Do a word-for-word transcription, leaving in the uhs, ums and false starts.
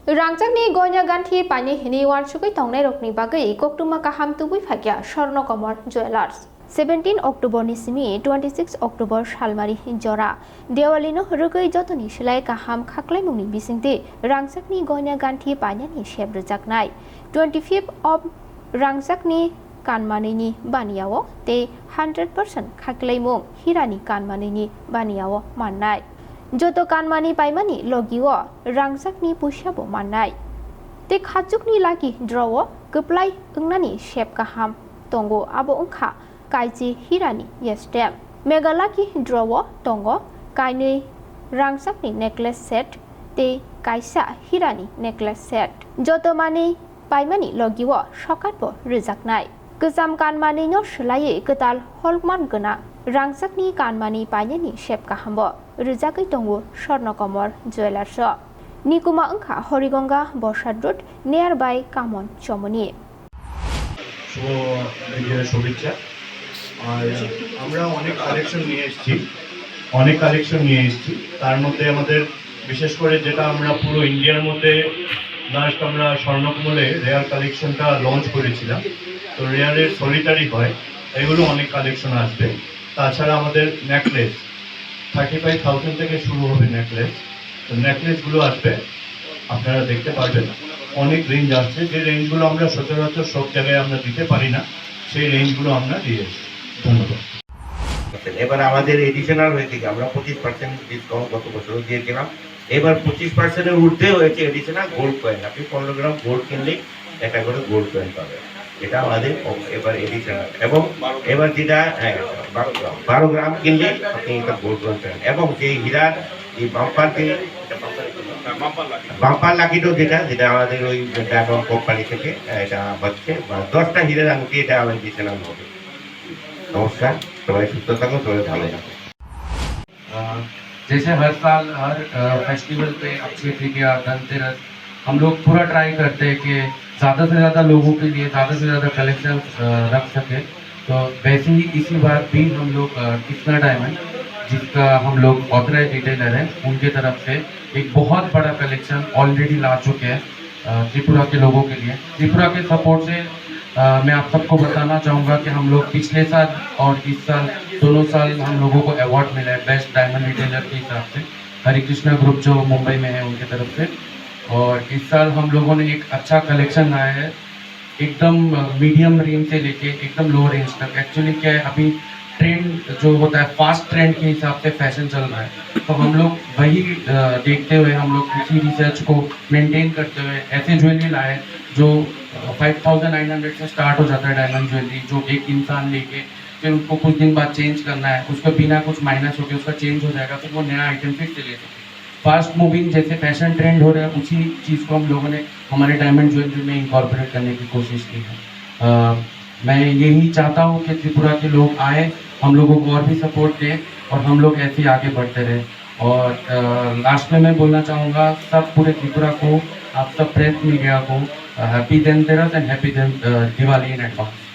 Rangchakni goina ganthi painai hinwi uansugwi tongnairokni bagwi koktwma kaham tubui phaikha Swarnakomor Jewellers. Seventeen October ni simi twenty six October salmari jora Diwali no rwgwi jotoni silai kaham khaklaimungni bisingtwi rangchakni goina ganthi painani sep rwjaknai. Twenty fifth of rangchakni kanmanwini baniyao tei hundred percent khaklaimung hirani kanmanwini baniyao mannai. Joto kanmani paimani logio rangchakni puisabo mannai. Tei khachukni lucky draw o kwplai wngnani sep kaham tongo, abo wngkha kaichi hirani yestem. Mega lucky draw o tongo kainwi rangchakni necklace set tei kaisa hirani necklace set. Joto manwi paimani logio sokat bo rwjaknai. Kwcham kanmanwino swlaiwi kwtal holkman gwnang rangchakni kanmani painani sep kahambo rwjagwi tongo Swarnakomor Jewellers o. Nikuma wngkha Horigonga Bosad Road, nearby Kamon Chomoni. শুভ বিজয়ের শুভেচ্ছা। আর আমরা অনেক কালেকশন নিয়ে এসেছি, অনেক কালেকশন নিয়ে এসেছি। তার মধ্যে আমাদের বিশেষ করে যেটা আমরা পুরো ইন্ডিয়ার মধ্যে লাস্ট আমরা স্বর্ণকমলে রেয়ার কালেকশনটা লঞ্চ করেছিলাম, তো রেয়ারের সলিটারি হয়, এগুলো অনেক কালেকশন আসবে। তাছাড়া আমাদের নেকলেস, থার্টি ফাইভ থাউজেন্ড থেকে শুরু হবে নেকলেস। তো নেকলেসগুলো আসবে, আপনারা দেখতে পারবেন। অনেক রেঞ্জ আসছে, যে রেঞ্জগুলো আমরা সচরাচর সব জায়গায় আমরা দিতে পারি না, সেই রেঞ্জগুলো আমরা দিয়ে এসেছি। ধন্যবাদ। এবার আমাদের এডিশনাল হয়েছে কি, আমরা পঁচিশ পার্সেন্ট ডিসকাউন্ট গত বছরও দিয়েছিলাম, এবার পঁচিশ পার্সেন্টের ঊর্ধ্বে হয়েছে এডিশনাল গোল্ড কয়েন। আপনি পনেরো গ্রাম গোল্ড কিনলেই একটা করে গোল্ড কয়েন পাবেন। এটা আমাদের অ-, এবার এডিশনাল। এবং এবার যেটা, হ্যাঁ, বারো গ্রাম, বারো গ্রাম কিনলে আপনি একটা গোল্ড কয়েন পাবেন। এবং যে হীরা, এই বাম্পার যে, বাম্পার লাকি ড্র যেটা, যেটা আমাদের ওই ডায়মন্ড কোম্পানি থেকে, আহ, এটা হচ্ছে, মানে, দশটা হীরের আংটি, এটা আমার এডিশনাল হবে। নমস্কার, সবাই সুস্থ থাকুন, সবাই ভালো থাকুন। अ, जैसे हर साल हर, अ, फेस्टिवल पे अक्षय तृतीया, धनतेरस, हम लोग पूरा ट्राई करते हैं कि ज़्यादा से ज़्यादा लोगों के लिए ज़्यादा से ज़्यादा कलेक्शन, अ, रख सके। तो वैसे ही इसी बार भी हम लोग, अ, कृष्णा डायमंड, जिसका हम लोग ऑथराइज रिटेलर हैं, उनके तरफ से एक बहुत बड़ा कलेक्शन ऑलरेडी ला चुके हैं, अ, त्रिपुरा के लोगों के लिए। त्रिपुरा के सपोर्ट से, अ, मैं आप सबको बताना चाहूँगा कि हम लोग पिछले साल और इस साल, दोनों साल हम लोगों को अवार्ड मिला है बेस्ट डायमंड रिटेलर के हिसाब से, हरे कृष्णा ग्रुप जो मुंबई में है उनके तरफ से। और इस साल हम लोगों ने एक अच्छा कलेक्शन लाया है, एकदम, अ, मीडियम रेंज से लेके एकदम लो रेंज तक। एक्चुअली क्या है, अभी ट्रेंड जो होता है, फास्ट ट्रेंड के हिसाब से फैशन चल रहा है, तो हम लोग वही, अ, देखते हुए हम लोग उसी रिसर्च को मेंटेन करते हुए ऐसे ज्वेलरी लाए जो, अ, फ़ाइव थाउजेंड नाइन हंड्रेड से स्टार्ट हो जाता है डायमंड ज्वेलरी, जो एक इंसान लेके फिर उसको कुछ दिन बाद चेंज करना है, उसको बिना कुछ माइनस होके उसका चेंज हो जाएगा, फिर वो नया आइटम फिर से ले सके। फास्ट मूविंग जैसे फैशन ट्रेंड हो रहा है, उसी चीज़ को हम लोगों ने हमारे डायमंड ज्वेलरी में इनकॉर्पोरेट करने की कोशिश की है। अ, मैं यही चाहता हूँ कि त्रिपुरा के लोग आए, हम लोगों को और भी सपोर्ट दें और हम लोग ऐसे ही आगे बढ़ते रहें। और, अ, लास्ट में मैं बोलना चाहूँगा सब पूरे त्रिपुरा को, आप सब प्रेस मीडिया को, अ, हैप्पी धनतेरस and हैप्पी धन-, अ, दिवाली in advance।